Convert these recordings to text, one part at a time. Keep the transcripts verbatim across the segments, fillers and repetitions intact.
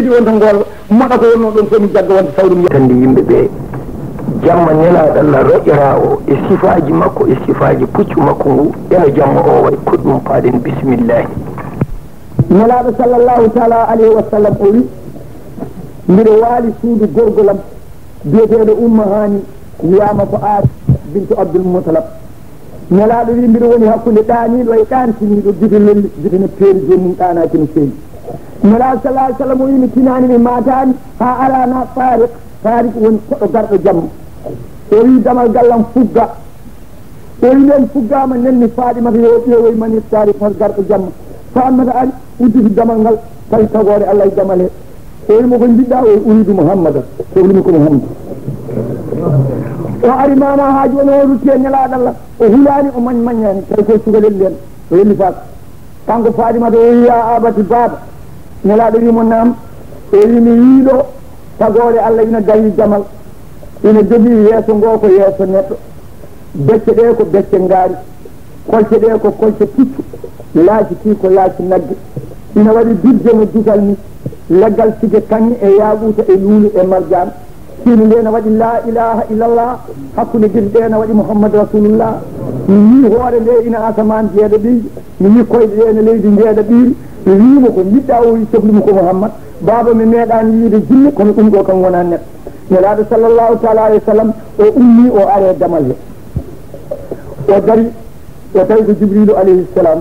Wonta ngool moɗa ko wonnoo ɗoon fof, mi jagga wonde sawru mi. Kandi yimɓe ɓe, jamma Nelaaɗo Allah roƴoraa o e sifaaji makko e sifaaji puccu makko ngu, ena jamma o waɗi koɗum paaɗen bisimillahi. Nelaaɗo sallallahu taala alayhi wa sallam o wi, mbiɗo waali suudu gorgolam biyeteeɗo Umma Haani, wiyaama ko Aasiya bintu Abdul Mutalab. Nelaaɗo wi, mbiɗo woni hakkunde ɗaaniiɗo e ɗaantiniiɗo, gite lelli, gite no peeri, joomum ɗaanaaki no feewi. Nelaaɗo sallallahu alayhi wa sallam o wi, mi tinaani, mi maataani, haa alaa na Taariq. Taariq woni koɗo garɗo jamma. O wi, damal gallam fugga. O wi, nden fuggaama, nelni Faɗimata yo ƴeewoy mani Taariq hol garɗo jamma. Faɗimata ari, udditi damal ngal, tawi tagoore Allah e damal he. O wi mo, ko njiɗɗa? O wi, uriidu Muhammadan, sohlumi ko Muhammad. O ari maana haa jooni, o rutti e Nelaaɗo Allah, o hulaani, o mañ-, maññaani, tawi koye cukalel nden, o wellifaaka. Kanko Faɗimata o wi, yaa abati, baaba. Nelaaɗo wi mo, naam. O wi, mi yii ɗo tagoore Allah ina gayi damal, ina jogii yeeso ngoo ko yeeso neɗɗo, becce ɗe ko becce ngaari. Kolce ɗe ko kolce puccu, laaci ki ko laaci nagge. Ina waɗi dujje no dutal ni, leggal sige kaŋŋe e yaaquuta e luulu e marjaan. Siini nde ina waɗi laa ilaaha illallah, hakkunde gite ɗe ina waɗi Muhammad Rasulullah. Mi yii hoore nde ina asamaan jeeɗaɓiijo, mi yii koyɗe ɗe ina leydi njeeɗaɓiiri. Mi wii mo, ko njiɗɗa? O wii, sohlumi ko Muhammad. Baaba, mi meeɗaani yiide jinne, kono ɗum ɗo kam wonaa neɗɗo. Nelaaɗo sallallahu taala alayhi wa sallam, o ummii, o ari e damal he. O dari, o tawi ko Jibriilu alayhi salam.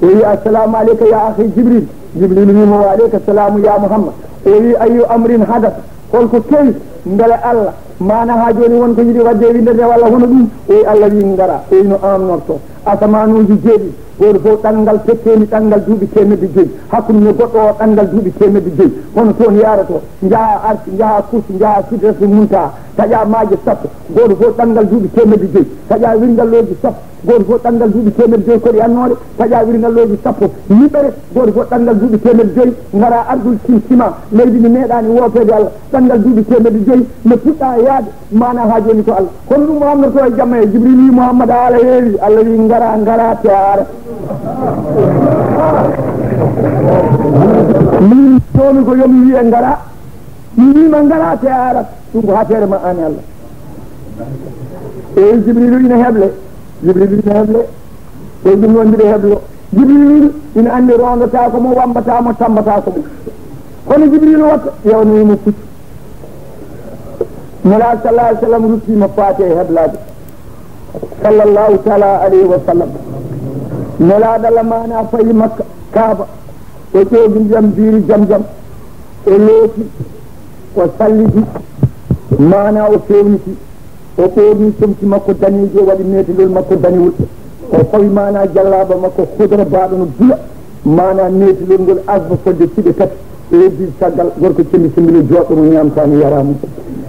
O wi, "Assalamu alayka ya akhi Jibril." Jibriilu wi mo, "Wa alayka salamu ya Muhammad." O wi, "Ayyu amrin hadas?" Holko kewi? Mbele Allah, maana haa jooni won ko yiɗi waɗde e winndere nde walla hono ɗum? O wi, "Allah wi ngara." O wi, "No amnorto?" Asamanuuji jeeɗiɗi, gooto fof ɗanngal petteendi ɗanngal duuɓi teemedde joyi. Hakkunde nde goɗɗo o ɗanngal duuɓi teemedde joyi. Hono toon yaroto, njaha Arsi, njaha Kursi, njaha Sidratul Muntaha, taƴa maaje sappo, gooto fof ɗanngal duuɓi teemedde joyi. Taƴa wirngallooji sappo, gooto fof ɗanngal duuɓi teemedde joyi koɗi annoore, taƴa wirngallooji sappo niɓɓere, gooto fof ɗanngal duuɓi teemedde joyi. Ngara Ardul Simsima, leydi ndi meeɗaani woopeede Allah, ɗanngal duuɓi teemedde joyi, nde puɗɗa yaade. Maana haa jooni ko Allah. Kono ɗum o amnorto e jamma e Jibril wi, "Muhammad, haala heewi." Allah wi, "Ngara, ngara te a ara." Min toomi ko yomi wiye ngara. Mi wiima ngara te a ara. Ɗum ko haa feere ma aan e Allah. E Jibril ina heble. Jibril ina heble. Ko ɗum noon mbiɗo heblo. Jibril ina anndi roondotaako mo, wammbata mo, tammbataako mo. Kono Jibril watta, yewnoo mo puccu. Nelaaɗo sallallahu alayhi wa sallam ruttiima faati e heblaade. Sallallahu taala alayhi wa sallam. Nelaaɗo Allah maana fayi Makka, Kaaba. O ƴeewi ndiyam biiri Zamzam. O looti, o salliti, maana o fewniti. O ɓoorni comci makko daneeji, o waɗi meetelol makko danewol. O fawi maana jallaaba makko hudra baaɗo no bula, maana meetelol ngol asba fodde siɓe tati. E heddii caggal, gorko cembi sembilo jooɗɗo mo ñaamtaani yaraama.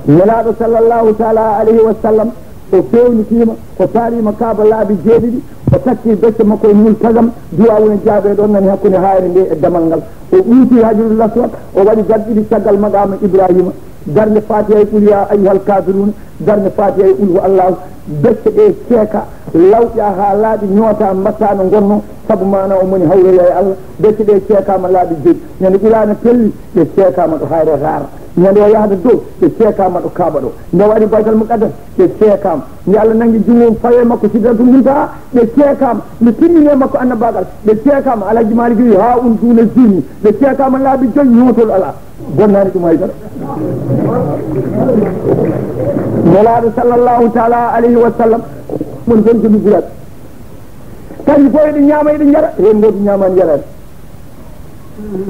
Nelaaɗo sallallahu taala alayhi wa sallam, o fewnitiima, o taariima Kaaba laabi jeeɗiɗi, o takki becce makko e multazam, duwaawu ne jaabee ɗoon nani hakkunde haayre nde e damal ngal. O ɓuuti Hajarul Aswad, o waɗi darɗe ɗiɗi caggal maqaama Ibraahiima. Darnde Faatiha e Qul yaa ayyuhal kaafiruuna, darnde Faatiha e Qul huwa Allaahu, becce ɗe ceeka, lawƴa haa laaɓi, ñoota, mbatta no ngonnoo, sabu maana o moni hawroya e Allah, becce ɗe ceekaama laaɓi joyi. Ñande Qur'aana telli, ɗe ceekaama ɗo haayre raar. Ñande o yahata dow, ɗe ceekaama ɗo Kaaba ɗo. Nde o ari Baytal Muqaddas, ɗe ceekaama. Nde Allah nanngi junngo mum fawi e makko Sidratul Muntaha, ɗe ceekaama. Nde timmini e makko annabaagal, ɗe ceekaama. Alhaji Maalik wi, "Haa un duuna zini." Ɗe ceekaama laabi joyi, ñootol alaa. Bonnaani ɗum hay dara. Nelaaɗo sallallahu taala alayhi wa sallam, mon fof jogi guraɗe. Kañum fof eɗe ñaama, eɗe njara, heen gooto ñaamaani, njaraani.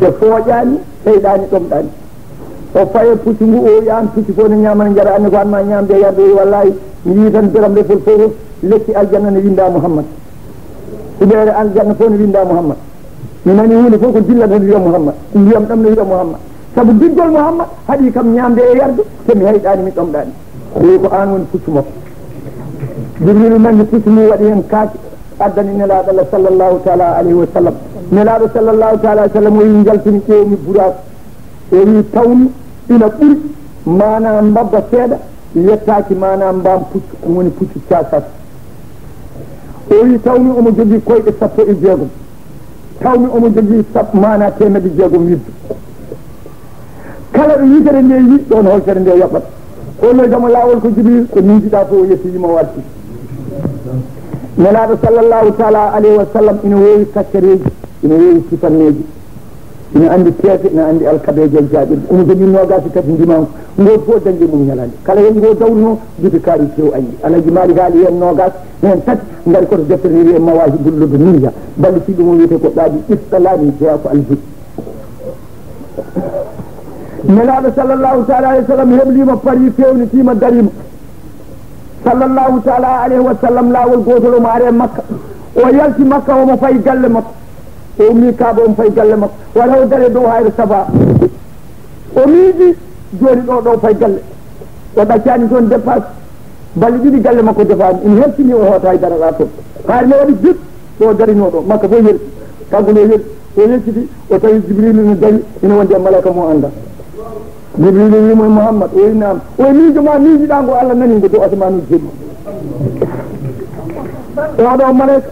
Ɓe fooƴaani, ɓeyɗaani, ɗomɗaani. O faye puccu ngu, o wiya, "Aan puccu fof ne ñaamani, njara, anne ko an ma ñaamde e yarde." O wiya, "Wallaahi, mi yii tan beram lefol fof, lekki aljanna ne winnda Muhammad. Huɓeere aljanna fof ne winnda Muhammad. Mi nani huunde fof ko dillata ne wiya Muhammad. Ndiyam ɗam ne wiya Muhammad. Sabu giggol Muhammad haɗi kam ñaamde e yarde, te mi heyɗaani, mi ɗomɗaani." O wiyi, "Ko aan woni puccu makko." Jibrilu nanngi puccu ngu, waɗi heen kaake, addani Nelaaɗo Allah sallallahu taala alayhi wa sallam. Nelaaɗo sallallahu taala alayhi wa sallam o wiyi, njaltumi, ƴeewmi buraaku. O wiyi, tawmi ina ɓuri maanaa mbabba seeɗa, yettaaki maanaa mbaam puccu, ɗum woni puccu caasat. O wiyi, tawmi omo jogii koyɗe sappo e jeegom. Tawmi omo jogii sab-, maanaa teemedde jeegom wibbe. Kala ɗo yitere nde yi, ɗon holtere nde yoɓat. Holloyta mo laawol ko Jibril, ko miijiɗa fof o yetti yimo warti. Nelaaɗo sallallahu taala alayhi wa sallam ina wowi takkereeji, ina wowi sifanneeji, ina anndi peese, ina anndi alkabeeje e jaaƴirɗe. Ina jogii noogaas e tati ndimaangu, ngootu fof dañde mum ñalaande. Kala heen ngo dawruno, gite kaari tew añi. Alhaji Maalik haali heen noogaas, heen tati ngari koto deftere nde wiyee Mawaahibul Ladunniya. Ballitiiɗo mo wiyetee ko Qaadi Irsalaani, jeyaa ko Algeri. Nelaaɗo sallallahu taala alayhi wa sallam heblima, paari, fewnitiima, dariima. Sallallahu taala alayhi wa sallam, laawol gootol omo aree Makka. O yalti Makka, omo fayi galle makko. O ummii Kaaba, omo fayi galle makko. Walla o daree dow Hayru Safa. O miiji, jooni ɗo, ɗo fayi galle. O ɗaccaani toon dépasse. Balɗe ɗiɗi galle makko defaani, ina hertini, o hoota hay dara ɗa toon. Haari ne waɗi jip, ɗo darinoo ɗo, Makka fof yerti. Kanko ne yerti, o yecciti, o tawi Jibrilu ne dari, ina wondi e malaika mo anndaa. Jibrilu wi'i mo, "Muhammad," o wi'i, "Naam." O wi'i, "Miijo ma miijiɗaa ngo, Allah nanii ngo dow asamanuuji jeeɗiɗi." O waɗa o malaika,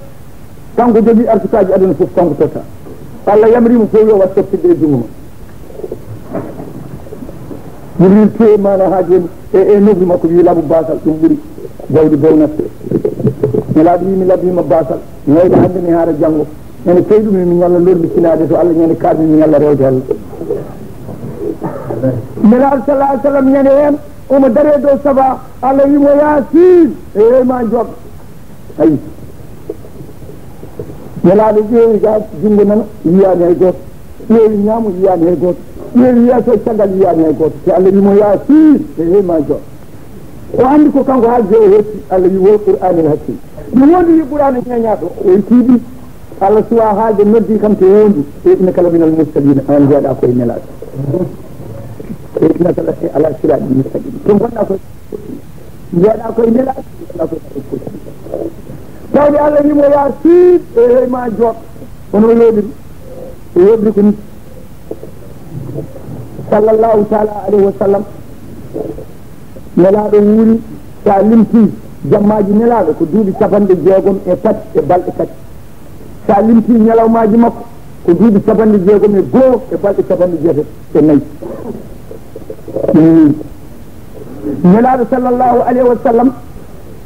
kanko jogii arsukaaji aduna fof, kanko totta. Allah yamri mo fof yo wat softirde e junngo ma. Jibril tuwe maana haa jooni e, e nofru makko, wi'i, "Labu baasal, ɗum ɓuri jawdi bownat." Nelaaɗo wi'i, "Mi labiima baasal, mi wayla hannde, mi haara janngo. Ñande teyɗumi mi ñalla lormi sinaade to Allah, ñande kaarmi mi ñalla rewde Allah." Nelaaɗo sallallahu alaihi wasallam ñande heen, omo daree dow Safa, Allah wi'i mo, "Yaasin, e heey ma jooɗo." Ayi. Nelaaɗo ƴeewi ga junngo nano, yiyaani hay gooto. Ƴeewi ñaamo, yiyaani hay gooto. Ƴeewi yeeso e caggal, yiyaani hay gooto. Te Allah wi'i mo, "Yaasin, e heey ma jooɗo." O anndi ko kanko haalde o hetti, Allah wi'i, "Wal Qur'aanil hakiim." Mi wondii Qur'aana ñeeñaaɗo, o itti ɗum. Allah suwaa haalde, noddi kam to wondu. E innaka laminal mursaliina, aan njeyaɗaa ko e nelaaɓe. E innaka la, e ala siraaɗin mustaqiim. To ngonɗaa ko, njeyaɗaa ko e nelaaɓe, ngonɗaa ko e nelaaɓe. Tawde Allah wi'i mo, "Yaasin, e heey ma jooɗo." Kono o yooɗiri, o yooɗiri ko ni. Sallallahu taala alayhi wa sallam. Nelaaɗo wuuri, so a limtii jammaaji Nelaaɗo ko duuɓi capanɗe jeegom e tati e balɗe tati. So a limtii ñalawmaaji makko ko duuɓi capanɗe jeegom e goo e balɗe capanɗe jeetati e nayi. Ɗum wuuri. Nelaaɗo sallallahu alayhi wa sallam,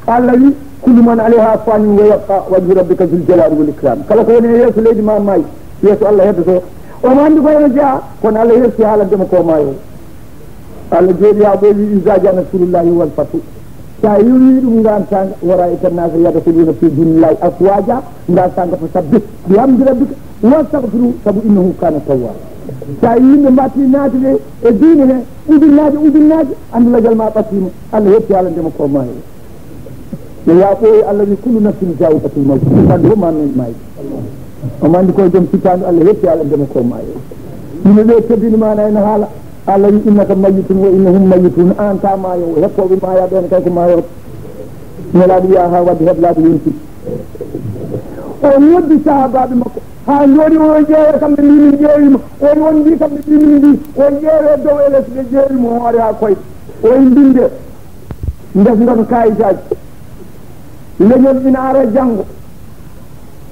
Allah wi, "Kullu man alayha fanin wa yabqa wajhu rabbika zul jalali wal ikram." Kala ko woni e yeeso leydi ma maayi, yeeso Allah heddoto. Omo anndi ko ene jeyaa, kono Allah hersi haalande mo ko maayo. Allah jooɗi haa ɓooyi, "Iza jaa nasrullahi wal fathu." So a yewii ɗum ngaan saanga, "Wa ra'aytan nasa yadkhuluna fi dinillahi afwaja," ngaan saanga, "Fasabbih bihamdi rabbika wastaghfirhu, sabu innahu kana tawwaba." So a yii yimɓe mbaɗti naatude e diine he, ujunnaaje, ujunnaaje, anndu lajal ma ɓattiima, Allah heɓti haalande mo ko maayo. Yo yaa ɓooyi, Allah wi, "Kullu nafsin zaa'iqatul mawt." Ɓanndu fof ma men maayde. Omo anndi ko joom sippaandu, Allah heɓti haalande mo ko maayo. Yimɓe ɓe kebbini maana ene haala. Allah wi, "Innaka mayyitun wa innahum mayyitun." Aan ka maayo, heppooɓe maaya ɓeen kay ko maayooɓe. Nelaaɗo wiya haa wadde heblaaɓe yonti. O noddi sahaabaaɓe makko. Haa jooni o ƴeewa kamɓe mbi min ƴeewiima. O woni mbi kamɓe mbi min mbi. O ƴeewe dow e les ɓe ƴeewi mo hoore haa koyɗe. O mbinde. Ndesndon kaayitaaji. Leñol ina ara janngo.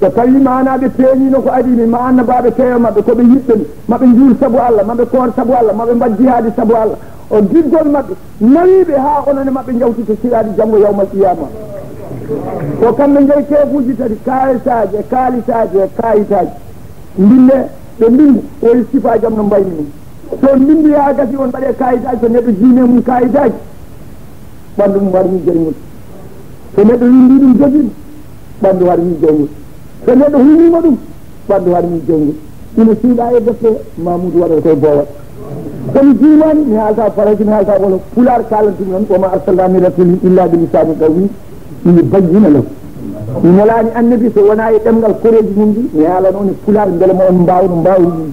So tawii maanaaɓe peeñiino ko adii mi, ma annabaaɓe keewa maɓɓe, ko ɓe yiɗɓe mi, ma ɓe njuul sabu Allah, ma ɓe koor sabu Allah, ma ɓe mbaɗ jihaadi sabu Allah. O giggol maɓɓe, nawiiɓe haa onon e maɓɓe njawtita siraaɗi janngo yawmal qiyaama. Ko kamɓe njeyi keefuuji tati, kaayitaaji e kaalisaaji e kaayitaaji. Mbinde, ɓe mbinde, o e sifaaji am no mbaymi ni. So mbindi haa gasi, on mbaɗe kaayitaaji, so neɗɗo jiimi e mum kaayitaaji, ɓanndu mum waɗi mum jeyngol. So neɗɗo winndi ɗum, jogii ɗum, ɓanndu waɗi mum jeyngol. So neɗɗo humiima ɗum, ɓanndu waɗi mum jeyngol. Ina suuɗa e defte Mamoudou waɗata koye boowal. Kono jiimaani, mi haalta faransi, mi haalta wolof. Pulaar kaalantu mi on, "Wa ma arsalna min rasulin illa bi lisani qawmi liyubayyina lahum." Mi nelaani annabi so wonaa e ɗemngal koreeji mum ɗi, mi haalana on e pulaar mbele ma on mbaaw no mbaawri ɗum.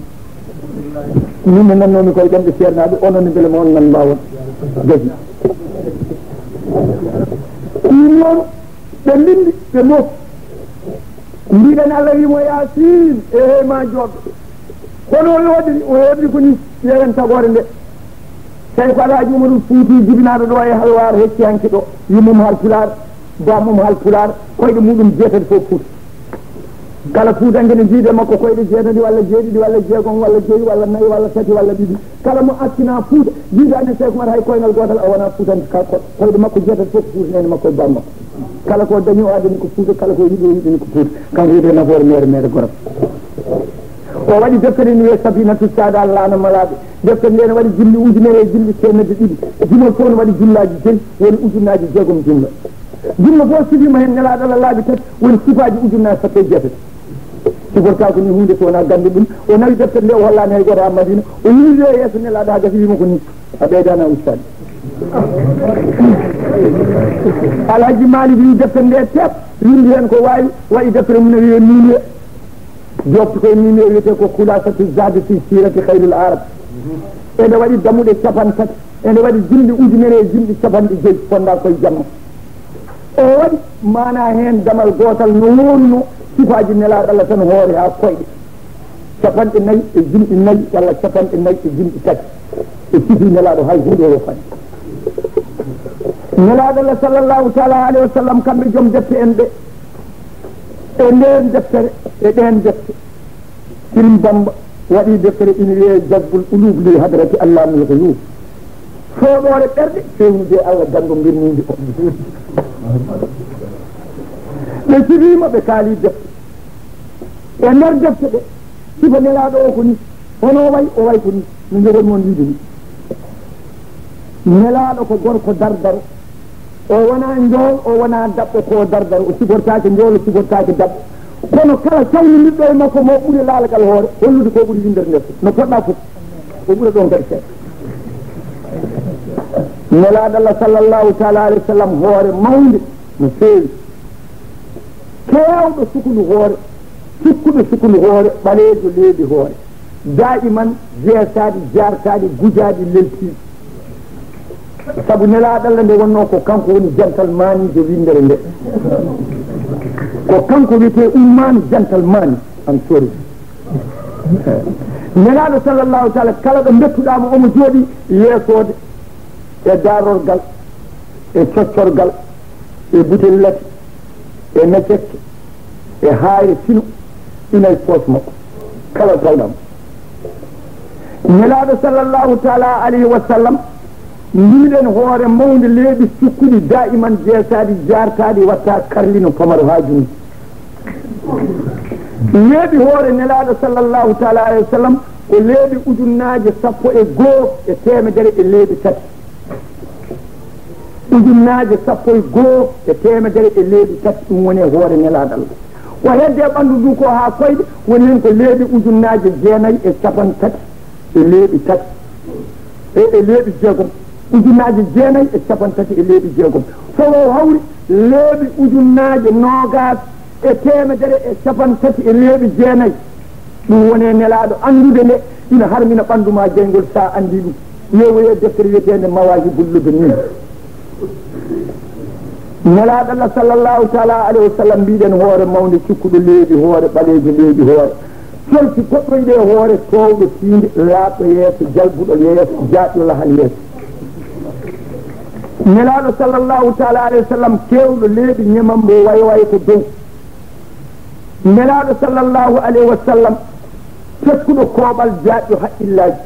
Min no nannoomi koye ɗemɗe seernaaɓe, onon ne mbele ma on nan mbaawon. Gasi. Ɗum noon, ɓe mbindi, ɓe moof. Mbiɗen Allah wii mo, "Yaasin, e heey ma jooɗo." Kono o yooɗiri, o yooɗiri ko ni, ƴeewen tagoore nde. Tawi ko Alhaji Umarul Fuuti jibinaaɗo ɗo e Halwaar hecci hanki ɗo, yummum Haal Pulaar, bammum Haal Pulaar, koyɗe muɗum jeetati fof Fuuta. Kala Fuutanke ne jiidi e makko koyɗe jeetati walla jeeɗiɗi walla jeegom walla joyi walla nayi walla tati walla ɗiɗi. Kala mo accina Fuuta, jiidaani Seeku Umar hay koyngal gootal, a wonaa Fuutanke. Kala ko-, koyɗe makko jeetati fof ko Fuuta, neene makko e baaba makko. Kala ko dañi o addani ko Fuuta, kala ko yiɗi o yiɗani ko Fuuta. Kanko wiyetee nafoore meere, meere Goram. O waɗi deftere ina wiyee Safinatu Saada, Laana Malaaɓe. Deftere nde ne waɗi jimli ujunere e jimli teemedde ɗiɗi. Jimol fof ne waɗi jumlaaji joyi, woni ujunnaaji jeegom jumla. Jumla fof sifiima heen Nelaaɗo Allah laabi tati, woni sifaaji ujunnaaji sappo e jeetati. Sifortaa ko ni huunde so wonaa gannde ɗum. O nawi deftere nde, o hollaani hay gooto haa Madina. O yiliri e yeeso Nelaaɗo haa gasi, wiima ko ni. A ɓeydaana ustaade. Alhaji Maalik wi deftere nde teep, winndi heen ko waawi, waɗi deftere mum ne wiyee Nuuniye. Joofti koye Nuuniye wiyetee ko Khulaasatu Zaadi fi Siirati Khayril Arab. Ene waɗi dammuɗe capanɗe tati, ene waɗi jimɗi ujunere e jimɗi capanɗe joyi, fonndaa koye jamma. O waɗi maanaa heen damal gootal no wooruno sifaaji Nelaaɗo Allah tan hoore haa koyɗe. Capanɗe nayi e jimɗi nayi walla capanɗe nayi e jimɗi tati. E sifii Nelaaɗo hay huunde o yofaani. Nelaaɗo Allah sallallahu taala alayhi wa sallam, kamɓe joom defte en ɓe, e ndeen deftere, e ɗeen defte, Sirim Bamba waɗi deftere ina wiyee Jazbul Ulub li Hadrati Allamul Ghuyub. Fooɗoore ɓerɗe fewnude e Allah ganndo mbirniinde o. Ɓe sifiima, ɓe kaali defte. E nder defte ɗe, sifa Nelaaɗo o ko ni, hono o wayi, o wayi ko ni, no njogon mon wiide ni. Nelaaɗo ko gorko dardaro, o wonaa njool, o wonaa daɓɓo, ko dardaro, o sifortaake njool, o sifortaake daɓɓo. Kono kala cawnondirɗo e makko mo ɓuri laalagal hoore, hollude ko ɓuri winndere nde fof, no poɗɗa fof, o ɓura ɗon kadi seeɗa. Nelaaɗo Allah sallallahu taala alayhi wa sallam, hoore mawnde no feewi. Keewɗo sukundu hoore, sukkuɗo sukundu hoore, ɓaleejo leeɓi hoore. Daa'iman jeesaaɗi, jaartaaɗi, gujaaɗi, leltiiɗi. Sabu Nelaaɗo Allah nde wonnoo ko kanko woni jantal maaniijo winndere nde. Ko kanko wiyetee Ummaani jantal maani, am sori. Nelaaɗo sallallahu taala, kala ɗo mbettuɗaa mo, omo jooɗii yeesoode e daarorgal, e coccorgal, e butellati, e mecette, e haayre fino, ina e poos makko. Kala tawɗam. Nelaaɗo sallallahu taala alayhi wa sallam, mbiɗen hoore mawnde leeɓi sukkuɗi daa'iman jeesaaɗi jaartaaɗi watta karlino pamaro haa junngo. Leeɓi hoore Nelaaɗo sallallahu taala alayhi wa sallam ko leeɓi ujunnaaje sappo e goo e teemedere e leeɓi tati. Ujunnaaje sappo e goo e teemedere e leeɓi tati, ɗum woni e hoore Nelaaɗo Allah. Ko hedde e ɓanndu ndu ko haa koyɗe woni heen ko leeɓi ujunnaaje jeenayi e capanɗe tati e leeɓi tati, e, e leeɓi jeegom. Ujunnaaje jeenayi e capanɗe tati e leeɓi jeegom. So o hawri leeɓi ujunnaaje noogaas e teemedere e capanɗe tati e leeɓi jeenayi. Ɗum woni e Nelaaɗo anndude nde ina harmina ɓanndu ma jeyngol, so a anndii ɗum. Ƴeewoye deftere wiyeteende Mawaahibul Ladunniya. Nelaaɗo Allah sallallahu taala alayhi wa sallam, mbiɗen hoore mawnde, cukkuɗo leeɓi hoore, ɓaleejo leeɓi hoore. Colti goɗɗoyɗe e hoore, toowɗo tiinde, laaɓɗo yeeso, jalbuɗo yeeso, jaaƴɗo lahal yeeso. Nelaaɗo sallallahu taala alayhi wa sallam, keewɗo leeɓi, ñemambo, wayo wayo ko dow. Nelaaɗo sallallahu alayhi wa sallam, tekkuɗo kooɓal, jaaƴɗo haqqillaaji.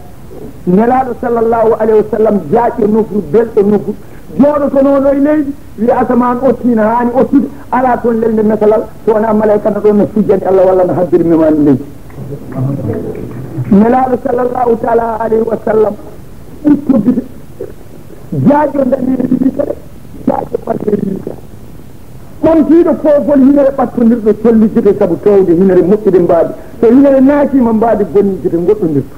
Nelaaɗo sallallahu alayhi wa sallam, jaaƴɗo nofru, belɗo nofru, jooɗotonooɗo e leydi, wiya asamaan otti, ina haani ottude, alaa toon lelnde mesalal, so wonaa malaa'ika na ɗoon no sujjani Allah walla no habbiri memaani leydi. Nelaaɗo sallallahu taala alayhi wa sallam, ɓutto gite, jaaƴɗo daneejo yitere, jaaƴɗo ɓaleejo yitere. Ɓamtiiɗo poofol hinere ɓattondirɗo colli gite, sabu toowde hinere moƴƴude mbaadi. So hinere naatiima, mbaadi bonni gite ngoɗɗondirtu.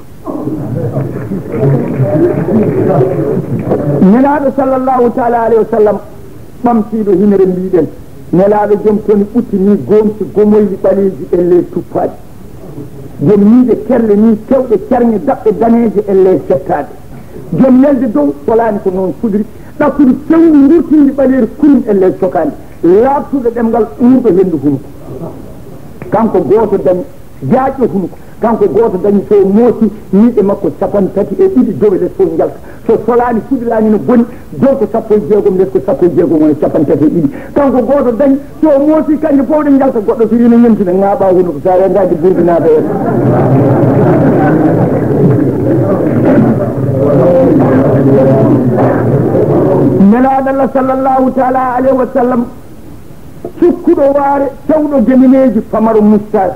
Nelaaɗo sallallahu taala alayhi wa sallam, ɓamtiiɗo hinere mbiɗen. Nelaaɗo joom toni ɓutti ni, gomsi gomoyli ɓaleeji e ley tuppaaɗi. Joom ñiiƴe kerle ni, kewɗe carŋe daɓɓe daneeje e ley settaaɗe. Joom nelde dow solaani ko noon sudri, ɗakkudu fewndi ndurtindi ɓaleeri kurum e ley cokaandi, laaɓtuɗo ɗemngal uurɗo henndu hunuko. Kanko gooto dañi jaaƴɗo hunuko, kanko gooto dañi so moosi ñiiƴe makko capanɗe tati e ɗiɗi dow e les fof njalta. So solaani, fuɗiraani no boni, dow ko sappo e jeegom, les ko sappo e jeegom, wona capanɗe tati e ɗiɗi. Kanko gooto dañi, so o moosi, kannje fof ɗe njalta, goɗɗo so ina ñemtina, ŋaaɓa hunuko, so a rendaaki burdi naata heen. Nelaaɗo Allah sallallahu taala alayhi wa sallam, sukkuɗo waare, tawɗo gemineeji, famaro mustaade.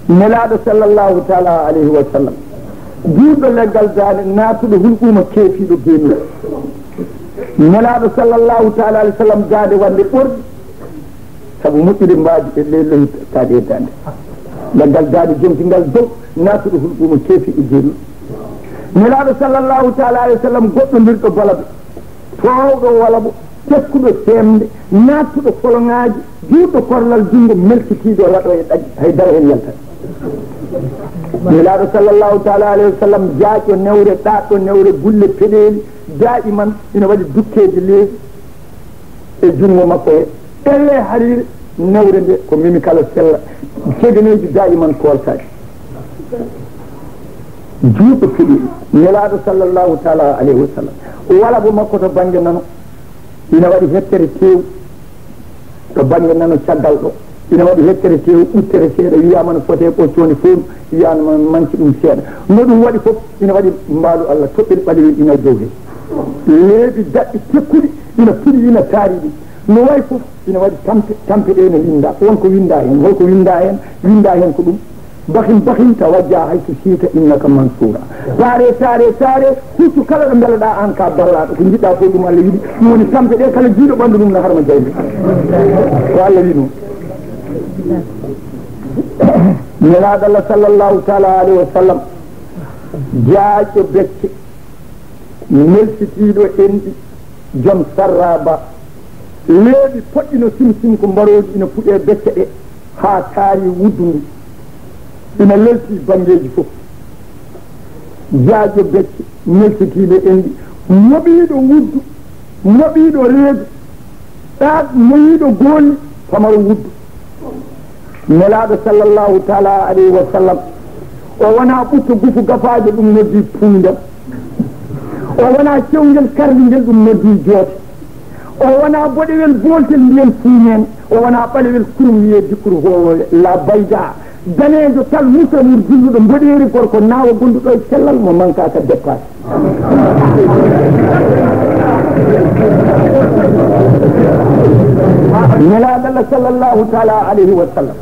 Nelaaɗo sallallahu taala alayhi wa sallam, juutɗo leggal daande, naatuɗo hulɓuuma, keefiiɗo geemi. Nelaaɗo sallallahu taala alayhi wa sallam, daande wande ɓorɗi, sabu moƴƴude mbaadi e ley lohi taade e daande. Leggal daande jonki ngal dow, naatuɗo hulɓuuma, keefiiɗo geemi. Nelaaɗo sallallahu taala alayhi wa sallam, goɗɗondirɗo balabe, toowɗo walabo, tekkuɗo seemde, naattuɗo foloŋaaji, juutɗo korlal junngo, melkitiiɗo raɗo e ɗagge, hay dara heen yaltat. Nelaaɗo sallallahu taala alayhi wa sallam, jaajɗo newre, ɗaɗɗo newre, gulle peɗeeli, daa'iman ina waɗi dukkeeje leeɓi e junngo makko he. Ɗelle hariire, newre nde ko mimi kala sella, segeneeji daa'iman kooltaaki. Juutɗo fuɗi Nelaaɗo sallallahu taala alayhi wa sallam. Walabo makko to bannge nano ina waɗi hettere teewu, to bannge nano caggal ɗo, ina waɗi hettere teewu, ɓuttere seeɗa, wiyaama no fotee ɓoccoonde fof, wiyaama manki ɗum seeɗa. No ɗum waɗi fof, ina waɗi mbaalu Allah, toɓɓere ɓalewel ina dow heen. Leeɓi daɓɓi tekkuɗi ina puɗi, ina taari ɗum. No wayi fof, ina waɗi tampe, tampe ɗe ina winnda. Won ko winnda heen, hol ko winnda heen? Winnda heen ko ɗum: "Bahin, bahin, tawajja haysu siita, innaka mansura." Taare, taare, taare, huccu kala ɗo mbeleɗaa aan ka ballaaɗo. Ko njiɗɗaa fof ɗum Allah yiɗi. Ɗum woni tampe ɗe, kala jiiɗo ɓanndu mum na harma jayde. Ko Allah wi'i ɗum. Nelaaɗo Allah sallallahu taala alayhi wa sallam, jaajɗo becce, nelsitiiɗo enɗi, jom sarraba, leeɓi poɗɗi no simsim ko mbarooji ina puɗe becce ɗe, haa taari wuddu ndu, ina lelti banngeeji fof. Jaajɗo becce, nelsitiiɗo enɗi, moɓiiɗo wuddu, moɓiiɗo reedu, ɗaat moyiiɗo goolli, famaro wuddu. Nelaaɗo sallallahu taala alayhi wa sallam, o wonaa ɓutto gufu gafaaje, ɗum noddi puundam. O wonaa cewngel karlingel, ɗum noddi joote. O wonaa boɗewel booltel, mbiyen fuuñeen. O wonaa ɓalewel kurum, wiyee dikkuru hoowoowe, la bayda. Daneejo tal, musramur julluɗo, mboɗeeri gorko naawa gonduɗo e cellal, mo mankaaka deppaade. Nelaaɗo Allah sallallahu taala alayhi wa sallam,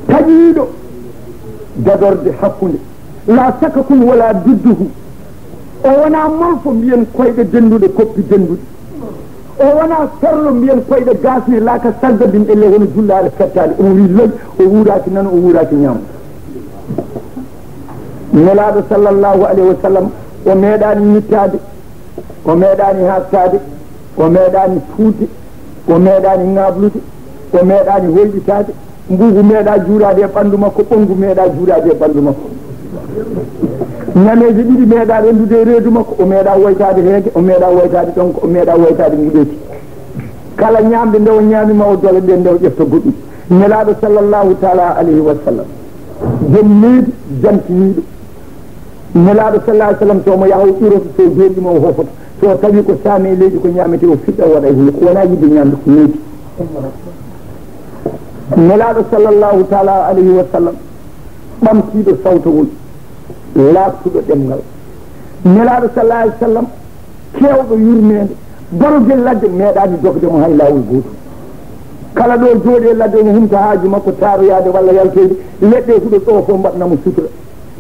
taƴiiɗo dadorde hakkunde, la sakakun wala didduhu. O wonaa molfo mbiyen koyɗe dennduɗe, koppi dennduɗi. O wonaa sorlo mbiyen koyɗe gasne, la ka saggabin elle, hono jullaare fettaade. Omo wi loy, o wuuraaki nano, o wuuraaki ñaamo. Nelaaɗo sallallahu alayhi wa sallam, o meeɗaani ñittaade, o meeɗaani haastaade, o meeɗaani tuudde, o meeɗaani ŋaablude, o meeɗaani hoyɗitaade, mbuubu meeɗaa juuraade e ɓanndu makko, ɓonngu meeɗaa juuraade e ɓanndu makko. Ñameeje ɗiɗi meeɗaa renndude e reedu makko, o meeɗaa woytaade heege, o meeɗaa woytaade ɗonko, o meeɗaa woytaade nguleeki. Kala ñaamde nde o ñaami ma o dola ɗe, nde o ƴefta goɗɗum. Nelaaɗo sallallahu taala alayhi wa sallam, jom needi, jantiniiɗo. Nelaaɗo sallallahu alayhi wa sallam, so omo yaha, o ƴuroto, so o jooɗiima, o hofoto. So o tawi ko saami e leydi, ko ñaametee, o fiɗɗa, o waɗa e hunuko. Ko wonaa yiɗde ñaamde, ko needi. Nelaaɗo sallallahu taala alayhi wa sallam, ɓamtiiɗo sawtowol, laaɓtuɗo ɗemngal. Nelaaɗo sallallahu alayhi wa sallam, keewɗo yurmeende, barogel ladde meeɗaani dogde mo hay laawol gooto. Kala ɗo jooɗi e ladde, omo humta haaju makko, taaroyaade walla yaltoyde, leɗɗe e huɗo ɗo fof mbaɗna mo sutura.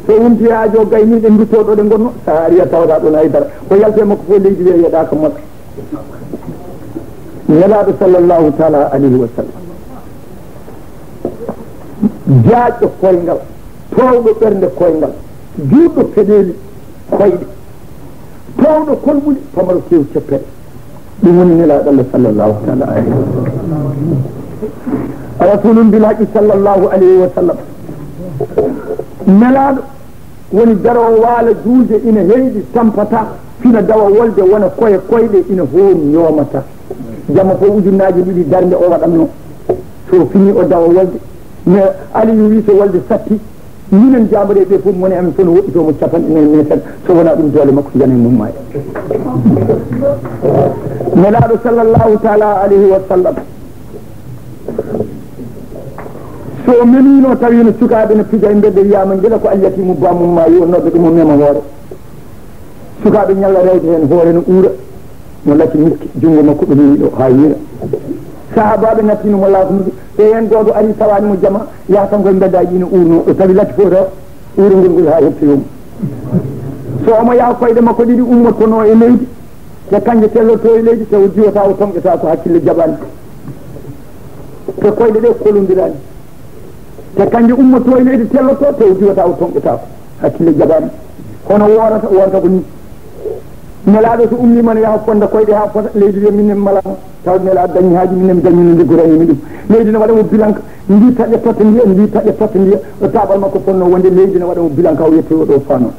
So wonti haajo gayni, ɗe ndutto ɗo ɗe ngonno, so a ari a tawata ɗon hay dara. Ko yalte makko fof leydi wiya yeɗaaka moɗa. Nelaaɗo sallallahu taala alayhi wa sallam, jaajɗo koyngal, toowɗo ɓernde koyngal, juutɗo peɗeeli koyɗe, toowɗo kolɓuli, pamaro kew ceppere. Ɗum woni Nelaaɗo Allah sallallahu taala alayhi wa sallam. Rasulun bil haqqi sallallahu alayhi wa sallam. Nelaaɗo woni daroowo waala juulde ina heyɗi, tampata, fina dawa wolde, wona koye koyɗe ina hoomi, yoomata. Jamma fof ujunnaaji ɗiɗi darnde o waɗatno. So fini o dawa wolde. Mais Aliyu wi so wolde satti, Minen jaambareeɓe ɓe fof, mone amen fof no woɗɗitoo mo capanɗe nayi meetere, so wonaa ɗum doole makko jana e mum maaya. Nelaaɗo sallallahu taala alayhi wa sallam, so o memiino tawi no sukaaɓe no pija e mbedde, wiyaama gila ko alyatiimu baamum maa yo noddo ɗum o mema hoore. Sukaaɓe ñalla rewde heen, hoore no uura, no lati miski, junngo makko ɗo memi ɗo haa yiira. Sahaabaaɓe nattiino mo laafundi, so heen gooto ari tawaani mo jama, yaha tan koye mbeddaaji ɗi no uurno, o tawi lati fof rewa, uurngol ngol haa heɓtoyoo mo. So omo yaha koyɗe makko ɗiɗi ummotonoo e leydi, te kanje tellotoo e leydi, te o diwata, o toŋƴata ko hakkille jaɓaani. Te koyɗe ɗe kolondiraani. Te kanje ummoto e leydi telloto, te o diwata, o toŋƴata ko hakkille jaɓaani. Hono woorata, woorata ko ni. Nelaaɗo so ummiima no yaha fonda koyɗe haa fota, leydi wiya minen malama, taw Nelaaɗo dañi haaji, minen dañi no liggorani mi ɗum. Leydi no waɗa mo bilanka, ndi taƴa totta ndiya, ndi taƴa totta ndiya, o taaɓal makko fonno wonde leydi no waɗa mo bilanka, o yettoyo ɗo fano.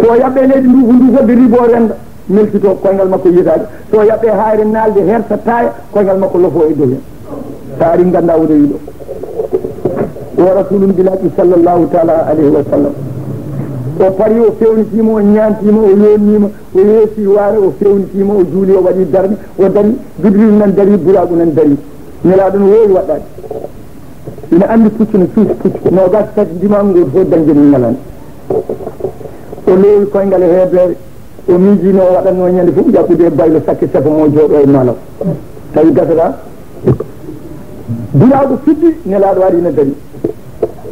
So o yaɓɓe leydi nduufu nduufu, de ribo renda. Melkito, koyngal makko yiyetaake. So yaɓɓe haayre naalde hersa taaya, koyngal makko lofo e dow heen. So ari ngannda o rewi ɗo. O rasulun bilaki sallallahu taala alayhi wa sallam. O pari, o fewnitiima, o ñaantiima, o yonniima, o yeesi waare, o fewnitiima, o juuli, o waɗi darni, o dari, Jibril nan dari, Buraaku nan dari. Nelaaɗo no woowi waɗɗaade. Ina anndi puccu no suusi puccu, noogaas tati ndimaangu, gooto fof dañde mum ñalande. O loowi koyngal e heebeere. O miijii no o waɗatnoo ñande fof ƴaɓɓude e baylo sakke sefa mo jooɗo e maalo. Tawi gasata. Buraagu fuɗɗi, Nelaaɗo ari ina dari.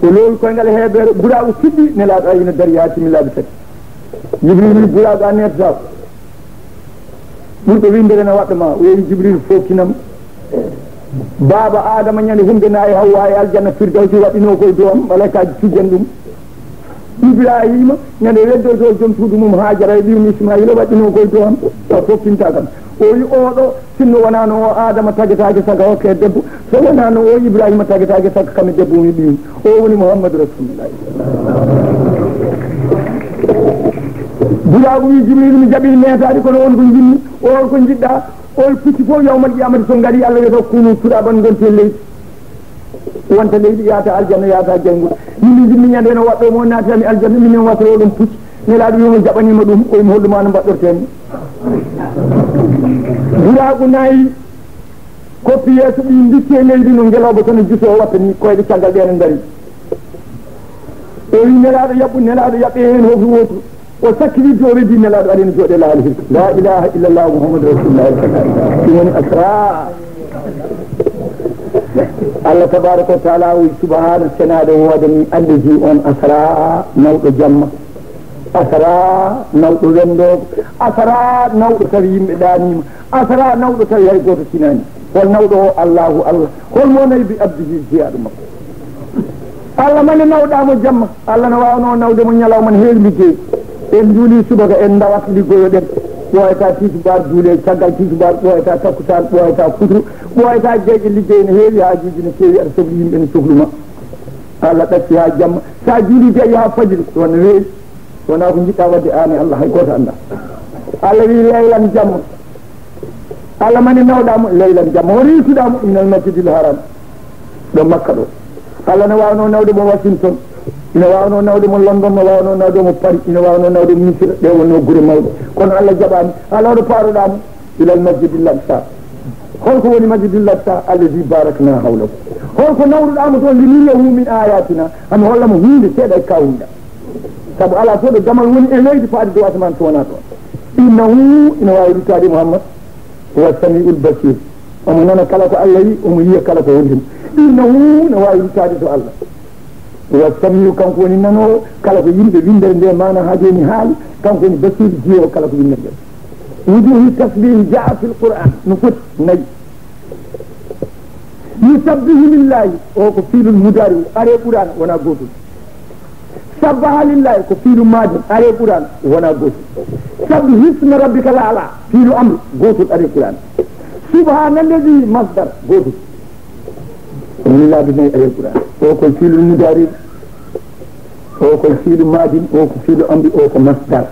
O loowi koyngal e heebeere, buraagu fuɗɗi, Nelaaɗo ari ina dari haa timmi laabi tati. Jibril wi, "Buraagu, a neetataako. Ɓurɗo winndere na waɗɗo ma." O yehi Jibril foftinam. Baaba Aadama ñande humde na e Hawwa e aljanna Firdawsi waɗɗinoo koye dow am, malaykaaji cujjan ɗum. Ibraahiima, ñande weddoytoo joom suudu mum Haajara e ɓiyum Ismaayiila, waɗɗinoo koye dow am, taw foftinta kam. O wi, "Oɗo, sinno wonaano o Aadama tagetaake saka hokke debbo, so wonaano o Ibraahiima tagetaake saka kam e debbo mum e ɓiyum. O woni Muhammadu Rasulullah." Buraagu wi, "Jibril, mi jaɓi meetaade, kono on ko njinmi, o ko njiɗɗa, o pucci fof yawmal qiyamati so ngari, Allah wiyata, 'Kunu turaban, ngonte leydi.'" Wonta leydi, yaata aljanna, yaata jayngol. Min mi jinni ñande no waɗɗo mo naatami aljanna, minen wasoro ɗum pucci. Nelaaɗo wiimo jaɓaniima ɗum, o wiimo holɗum ano mbaɗɗortee mi. Buraagu nayi koppi yeeso ɗi mbicci e leydi no ngelooba tan e jusoo watta ni, koyɗe caggal ɗe no ngari. O wi Nelaaɗo yaɓɓu, Nelaaɗo yaɓɓe heen hoto wootu. O sakki wirde, o reddi Nelaaɗo ari no jooɗe laawol hirko. La ilaha illallah Muhammadu Rasulullah. Ɗum woni Asra. Allah tabaraka wa taala o wi subhana senaade woodani allazi on Asra nawɗo jamma. Asra nawɗo wendoogo. Asra nawɗo tawi yimɓe ɗaaniima. Asra nawɗo tawi hay gooto tinaani. Hol nawɗo o? Allahu Allah. Hol mo nayi bi abdihi jiyaaɗo makko? Allah mani nawɗaamo jamma. Allah no waawnoo nawde mo ñalawma, no heewi liggey. En njuulii subaka, en ndawat liggoyoɗen. Ɓooyataa tisubaar, juulee caggal tisubaar, ɓooyataa takkusaan, ɓooyataa futuro, ɓooyataa geyɗe liggey, no heewi haajuuji, no keewi, aɗa sokli yimɓe, no soklu ma. Allah ɗacci haa jamma. So a juulii gayi haa fajiri, ɗoon no weeyi. Wonaa ko njiɗɗaa waɗde aan e Allah, hay gooto anndaa. Allah wii leylan jamma. Allah mani nawɗaamo leylan jamma, o rewtuɗaamo minal masjidil haram, ɗo Makka ɗo. Allah no waawnoo nawde mo Washington, ina waawnoo nawde mo London, no waawnoo nawde mo Paris, ina waawnoo nawde mo Misira, ɗe wonnoo gure mawɗe. Kono Allah jaɓaani, Allah ɗo paaroɗaamo ilal masjidil aqsa. Holko woni masjidil aqsa? Allazi barakna hawlahu. Holko nawruɗaamo toon? Linuriyahu min ayatina, hami holla mo huunde seeɗa e kawunɗa. Sabu alaa fof ɗo damal woni e leydi faade dow asamaan so wonaa ɗoon. Innahu, ina waawi ruttaade Muhammad, huwa samiul basir. Omo nana kala ko Allah wi, omo yiya kala ko woni heen. Innahu, ina waawi ruttaade to Allah. Huwa samiu, kanko woni nanoowo kala ko yimɓe winndere nde maana haa jooni haali, kanko woni basir, jiyoowo kala ko winndere nde. Wujuhi tasbihi jaa fil Qur'an, no foti nayi. Yusabbihu lillahi, o ko fiilul mudaari, are Qur'an wona gootum. Sabbaha lillahi ko fiilu maadi, are Qur'an wona gootum. Sabbih isma rabbika l-a'la, fiilu amru gootum, are Qur'an. Subhana allazi, masdar gootum. Woni laabi nayi, are Qur'an. O ko fiilu mudaari, o ko fiilu maadi, o ko fiilu amri, o ko masdar.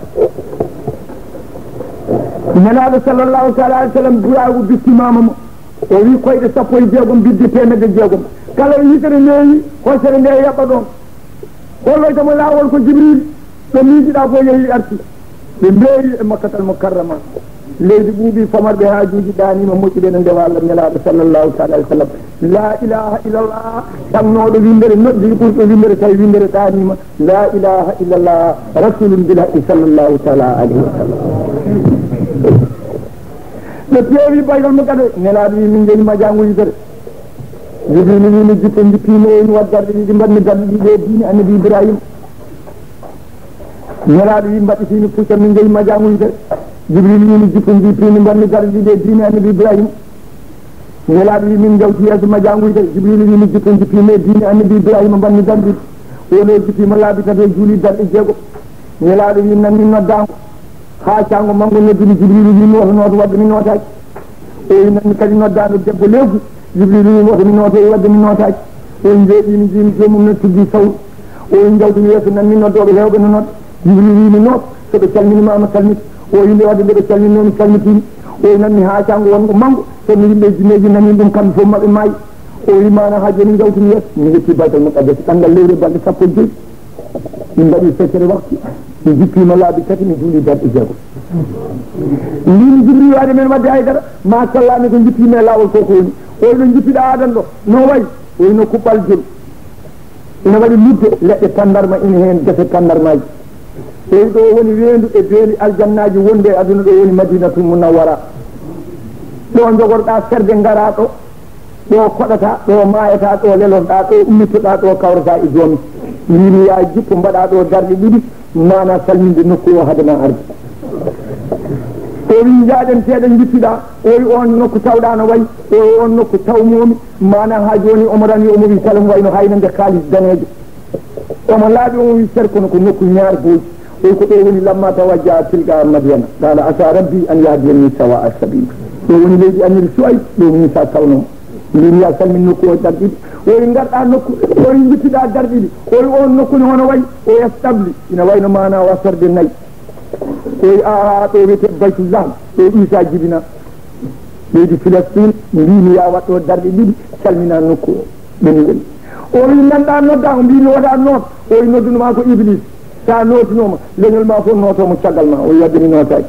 Nelaaɗo sallallahu taala alayhi wa sallam, Buraaku bitti maama mo. O wi koyɗe sappo e jeegom bidde teemedde jeegom. Kala yitere neewi, hosere nde yaɓɓa ɗoon. Holloyta mo laawol ko Jibril, ɗo miijiɗaa fof yehi arti. Ɓe mbeeri e Makkatal Mukarrama. Leydi ɓuuɓi, famarɓe haajuuji ɗaaniima, moƴƴuɓe no ndewa Allah nelaaɗo sallallahu taala alayhi wa sallam. La ilaha illallah, tagnooɗo winndere, noddi ɓurɗo winndere, tawi winndere ɗaaniima. La ilaha illallah, rasulun bil haqqi sallallahu taala alayhi wa sallam. Ɓe peewi Baytal Muqaddas, nelaaɗo wi, "Min njehi ma jaango yitere." Jibril wi, "Mi jippo, jippii mi, o wi mi waɗ darɗe ɗiɗi, mbaɗmi darɗe ɗiɗi e diine Annabi Ibrahima." Nelaaɗo wi, "Mbaɗɗitiimi pucca, min njehi ma jaango yitere." Jibril wi, "Mi jippo, jippii mi, mbaɗmi darɗe ɗiɗi e diine Annabi Ibrahima." Nelaaɗo wi, "Min njawti yeeso ma jaango yitere." Jibril wi, "Mi jippo, jippii mi e diine Annabi Ibrahima, mbaɗmi darɗe ɗiɗi." O no jippiima laabi tati, o juuli darɗe jeego. Nelaaɗo wi, "Nanmi noddaango." Haa caango manngo noddumi, Jibriilu wiimi, "Woto nooto, wadde mi nootaaki." O wi, "Nanmi kadi noddaango debbo leefu." Jibriilu wiimi, "Woto mi nooto, wadde mi nootaaki." O wi, "Njooɗiimi, njiimi joomum no tuggi sawru." O wi, "Njawtumi yeeso, nanmi noddooɓe heewɓe no nodda." Jibriilu wiimi, "Nooto, so ɓe calminiima ma, salmit." O wi, "Nde wadde nde ɓe calminoo mi, salmitiimi." O wi, "Nanmi haa caango wonngo manngo, so no yimɓe e jinneeji nani ɗum, kamɓe fof maɓɓe maayi." O wi, "Maana haa jooni njawtumi yeeso." Mi yetti Baytal Muqaddas, ɗanngal lewru e balɗe sappo e joy. Min mbaɗi feccere waktu, mi jippiima laabi tati, mi juuli darɗe jeego. Mbimi Jibril, "Waade men wadde haydara, ma sallaani ko jippiima e laawol ko ko woni." O wi, "Ɗo jippiɗaa adan ɗo, no wayi?" O wi, "No kuɓɓal jol. Ina waɗi ludde leɗɗe tanndarma, ina heen gese tanndarmaaji." O wi, "Ɗo woni weendu e beeli aljannaaji wonde e aduna, ɗo woni Madinatul Munawwara. Ɗo njogorɗaa ferde, ngaraa ɗo." Ɗo koɗataa, ɗo maayataa, ɗo lelorɗaa, ɗo ummittoɗaa, ɗo kawrataa e joomi. Mbimi, "Yaa jippo, mbaɗaa ɗo darɗe ɗiɗi, maanaa salminde nokku o hade ma arde." O wi, "Njaaɗen, seeɗa jippiɗaa." O wi, "Oon nokku tawɗaa no wayi?" O wi, "Oon nokku tawmoomi, maanaa haa jooni omo rami, omo wi kala mo wayno haynande kaalis daneejo." Omo laaɓi, omo wi, "Cer, kono ko nokku ñaar booji." O wi, "Ko ɗo woni lamma tawajjaha tilqa Madyana, qala asa rabbi an yahdiyani sawa sabil." Ɗo woni leydi Annabi Suwayb, ɗo Muusa tawno mo. Mbimi, "Yaa salmin nokku o darɗe ɗiɗi." O wi, "Ngarɗaa nokku." O wi, "Njippiɗaa darɗe ɗiɗi." O wi, "Oon nokku ne hono wayi?" O wi, "Establi, ina wayno maanaa wa ferde nayi." O wi, "Aa, ɗo wiyetee Baytullah, ɗo Iisa jibinaa." Leydi Filistin, mbimi, "Yaa waɗ ɗo darɗe ɗiɗi, salminaa nokku o." Ɓe ni woni. O wi, "Nanɗaa noddaango?" Mbimi, "Wota noot." O wi, "Noddunoo ma ko Iblis. So a nootinoo ma, leñol ma fof nootoo mo caggal ma." O wi, "Wadde mi nootaaki."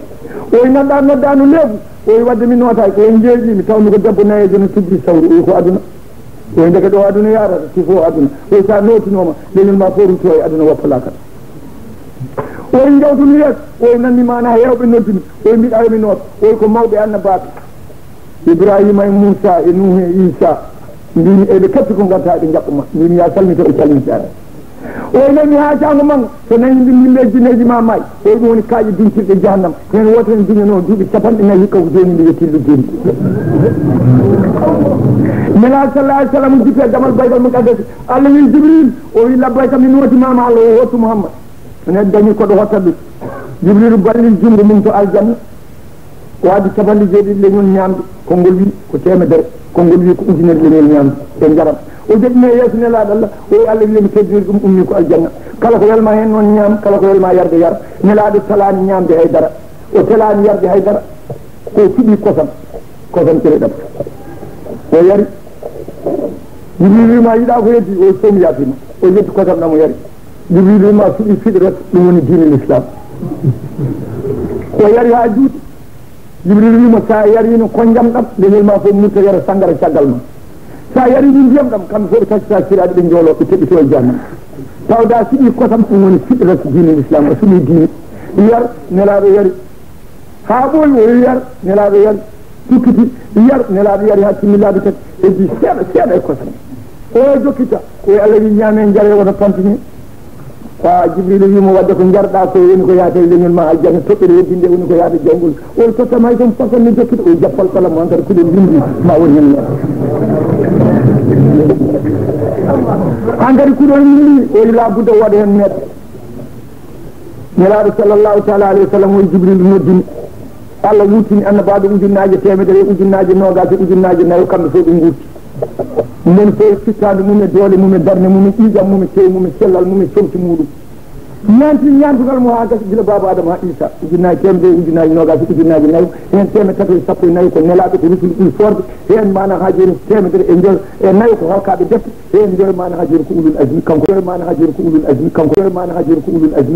O wi, "Nanɗaa noddaango leefu?" O wi, "Wadde mi nootaaki." O wi, "Njeeƴii mi, tawmi ko debbo nayeejo no tuggi sawru." O wi, "Ko aduna." O wi, "Ndeke ɗo aduna yaarata, sifo aduna." O wi, "So a nootinoo ma, leñol ma fof ruttoo e aduna, woppa laakara." O wi, "Njawtu mi yeeso." O wi, "Nanmi maanaa heewɓe noddumi." O wi, "Mbiɗa yo mi nooto." O wi, "Ko mawɓe annabaaɓe, Ibrahima e Muusa e Nuuhu e Iisa." Mbimi, "Eɓe katti ko ngartaa eɓe njaɓɓa ma." Mbimi, "Yaa salmito ɓe calmitiɗaa ɓe." O wi, "Nanmi haa caango manngo, so nani ɗum yimɓe e jinneeji ma maayi." O wi, "Ɗum woni kaaƴe duñtirɗe jahannama. Heen wootere ne duñanoo duuɓi capanɗe nayi, hikka ko jooni nde yettii luggeeji." Nelaaɗo sallallahu alayhi wa sallam jippi e damal Baytal Muqaddas. Allah wi Jibril, o wi, "Labbayka, mi nootiima ma." Allah o hottu Muhammad. Ene dañi ko ɗo hotta ɗum. Jibril ballil junngo mum to aljanna. O addi capanɗe jeeɗiɗi leñol ñaamde, konngol wi ko teemedere, konngol wi ko ujunere leñol ñaamde e njaram. O joɗɗini e yeeso Nelaaɗo Allah, o wi, "Allah wi mi teddinir ɗum, ummi ko aljanna. Kala ko welma heen noon ñaam, kala ko welma yarde yar." Nelaaɗo talaani ñaamde hay dara, o telaani yarde hay dara. Ko suɓi kosam, kosam cere ɗam. O yari. Jibril wi ma, "Yiɗaa ko heddi?" O wi, "Fof mi yaafima." O ƴetti kosam ɗam o yari. Jibril wi ma, "Suɓi fitrat, ɗum woni diine l'islam." O yari haa juuti. Jibril wi mo, "So a yariino konjam ɗam, leñol ma fof mutta yara sanngara caggal ma. So a yariino ndiyam ɗam, kamɓe fof ɓe taccata siraaɗi, ɓe njooloo, ɓe teɓɓitoo e jahannama. Tawde a suɓii kosam, ɗum woni fitrat diine l'islam, a suɓii diine." Yar, Nelaaɗo yari. Haa ɓooyi, o yari, Nelaaɗo yari. Tukkiti, yar, Nelaaɗo yari haa timmi laabi tati. Heddi seeɗa, seeɗa e kosam. O jokkita, o wi, "Allah wi ñaame, njare, wota pantine." Ko Jibril wi mo, "Wadde ko njarɗaa ko woni ko yaata e leñol ma aljanna, toɓɓere heddinde woni ko yaata jawgol." O wi, "Totta may toon, fasan mi jokkita." O wi, "Jappal kala mo hankadi kuɗol windi, ma woni heen neɗɗo." Hankadi kuɗol windi, o wi, "Laa budda waɗa heen neɗɗo." Nelaaɗo sallallahu taala alayhi wa sallam, o wi, Jibril noddini. Allah wurtini annabaaɓe ujunnaaje teemedere, ujunnaaje noogaas, ujunnaaje nayo, kamɓe fof ɓe nguurti. Moni fof e fittaandu mum, e doole mum, e darnde mum, e ƴiiƴam mum, e tew mum, e cellal mum, e comci muuɗum. Ñaanti ñaantugal mo haa gasi gila baaba Adama haa Iisa, ujunnaaji teemedere, ujunnaaji noogaas, ujunnaaji nayo, heen teemedde tato e sappo e nayo ko nelaaɓe, ko rusul ɓuri soorde, heen maana haa jooni teemedere e joy e nayo ko halkaaɓe defte, heen joy maana haa jooni ko ulul azmi, kanko joy maana haa jooni ko ulul azmi, kanko joy maana haa jooni ko ulul azmi.